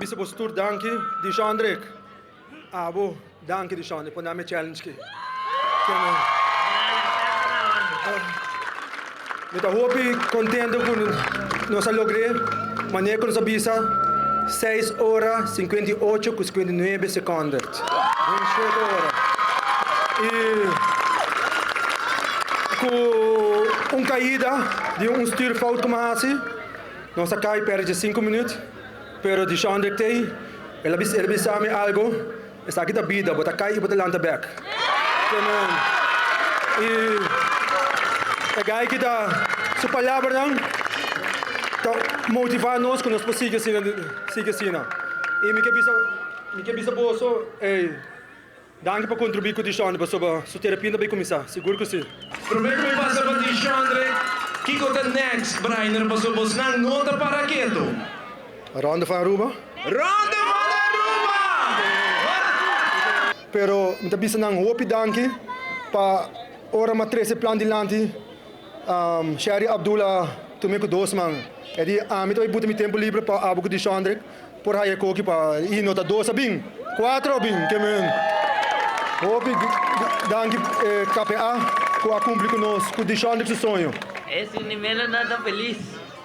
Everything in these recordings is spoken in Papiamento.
bisa boso tur danki, Dishandrik. Abo, danki Dishandrik pa na mi challenge ki. Mi ta hopi contento cu nos a logr'é, manera cu nos a bisa seis ora 58 cu 59 seconde. Den shete ora. Y cu un caida di un stuurfout cu mi a haci, nos a cay perde 5 minuut, pero Dishandrik t'ey, el a bisa mi algo. Esaki ta bida, bo ta kai i bo ta lanta bek. I e gai ki ta su palabranan ta motivá nos ku nos por sigui asina, sigui asina. I mi ke bisa, mi ke bisa boso, ey, danki pa kontribuí ku Dishondre pasobra su terapia ta bai kuminsá, sigur ku si. Promé ku mi pasa pa Dishondre, kiko ta next, Brainer, pasobra bosnan no ta para ketu. Ronde van Aruba. Ronde van Aruba! Pero mi ta bisa nan hopi danki pa ora mi a trece plan dilanti, Sherry Abdul a tuma cu dos man. E di ami ta bay buta mi tempo libre pa abo cu Dishondrick por haya koki pa y no ta dos a bin, cuatro a bin. Ke men hopi danki KPA cu a cumpli cu nos cu Dishondrick su soño. E sintimento no ta feliz.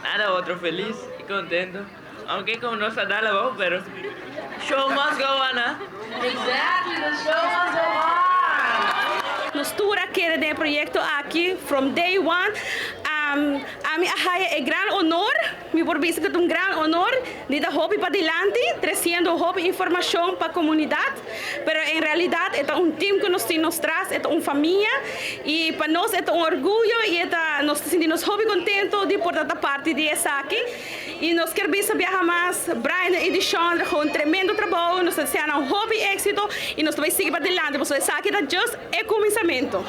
Nada otro feliz y contento. Aunke como nos a dal abou pero show must go on ah. Exactly, the show must go on! Nos tur a kere den e proyecto aki from day one. Ami a haya e gran honor, mi por bisa cu ta un gran honor di ta hopi padilanti treciendo hopi informacion pa comunidad, pero en realidad e ta un team cu nos tin nos tras, e ta un famia y pa nos e ta un orguyo y e ta nos ta sinti nos hopi contento di por ta ta parti di esaki. Y nos kier bisa biaha mas, Brian y Dishondra cu un tremendo trabou, nos ta desea nan hopi exito y nos ta bay sigui padilanti pasobra esaki ta just e cuminsamento.